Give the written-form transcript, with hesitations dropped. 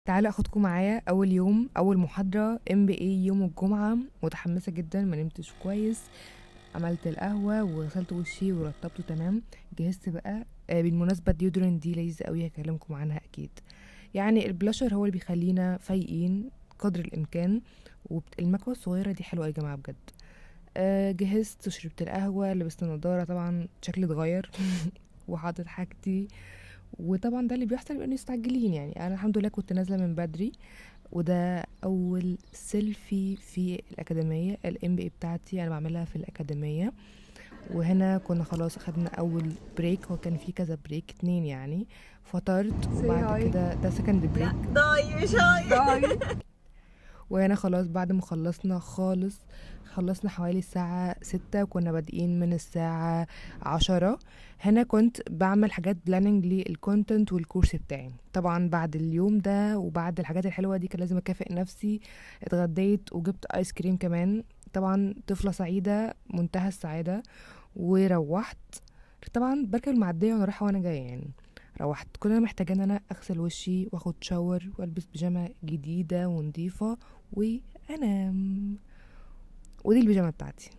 تعالوا اخدكم معايا اول يوم، اول محاضرة MBA يوم الجمعه. متحمسة جدا، ما نمتش كويس، عملت القهوة وغسلت وشي ورطبته تمام. جهزت بقى. بالمناسبة ال deodorant دي لذيذة قوي، هكلمكم عنها اكيد. يعني البلاشر هو اللي بيخلينا فايقين قدر الامكان، والمكوه الصغيرة دي حلوة يا جماعة بجد. جهزت وشربت القهوه، لبست النضارة، طبعا شكلي اتغير وحاطط حاجتي، وطبعا ده اللي بيحصل بانه مستعجلين. يعني انا الحمد لله كنت نازله من بدري، وده اول سيلفي في الاكاديمية، ال MBA بتاعتي انا بعملها في الاكاديمية. وهنا كنا خلاص اخدنا اول break، هو كان في كذا break، 2 يعني. فطرت وبعد كده ده second break. ضاي مش hi. وهنا خلاص بعد ما خلصنا خالص، خلصنا حوالي الساعة 6، وكنا بادئين من الساعة 10. هنا كنت بعمل حاجات planning لل content وال course بتاعي. طبعا بعد اليوم ده وبعد الحاجات الحلوة دي كان لازم اكافئ نفسي. اتغديت وجبت ايس كريم كمان، طبعا طفلة سعيدة منتهى السعادة. وروحت طبعا بركب المعدية وانا رايحة وانا جاية. يعني روحت كل انا محتاجة ان انا اغسل وشي واخد shower والبس بيجامة جديدة ونظيفة وانام. ودي البيجامة بتاعتي.